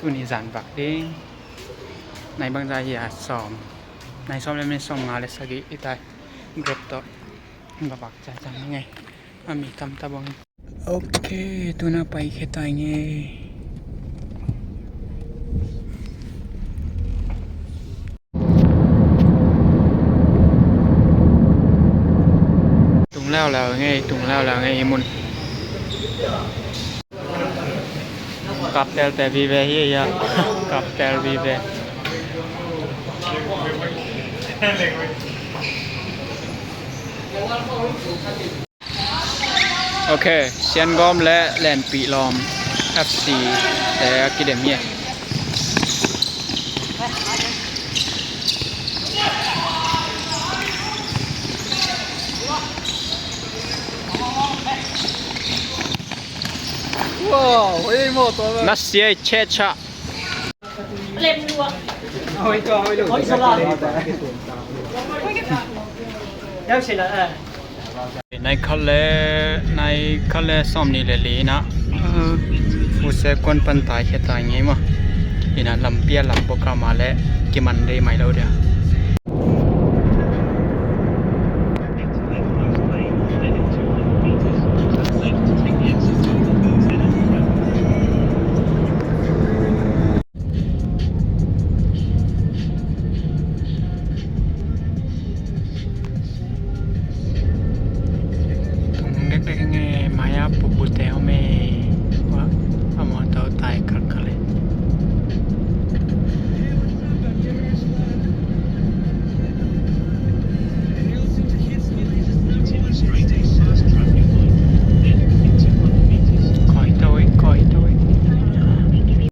Tuni zan vak ding. Nai bang za ya som. Nai som le me som nga le sagi itai. Grep to. Ba bak cha cha ngai. Ami tam ta bang. Ok, tuna pai khe tai nge. Tung lao lao nge, tung lao lao nge mun. Kaptel te vive ye ya. Kaptel vive. ໂອເຄ ຊຽນກອມ ແລະ ແລນປີລອມ ເອັຟຊີ ແຕ່ກິເດມເມຍ. ວ້າວ ເອີຍ ໂມໂຕ ນາເຊຍ ເຊຊະ. ເລັມລວກ ເອົາໄວ້ກ່ອນ ເອົາໄວ້ ເອົາອິດສະຫຼາມ ແລ້ວເສຍລະ ເອີ ໃນຄາເລ ໃນຄາເລຊອມນີ້ແຫຼະລີນະ ເອີ ຜູ້ແຊກວນປັນຕາຍແຄ່ຕາຍໄງມະ ອີນະ ລຳປຽລຳບໍ່ກາມາແລະ ກິມັນເດໄມໂລດຽ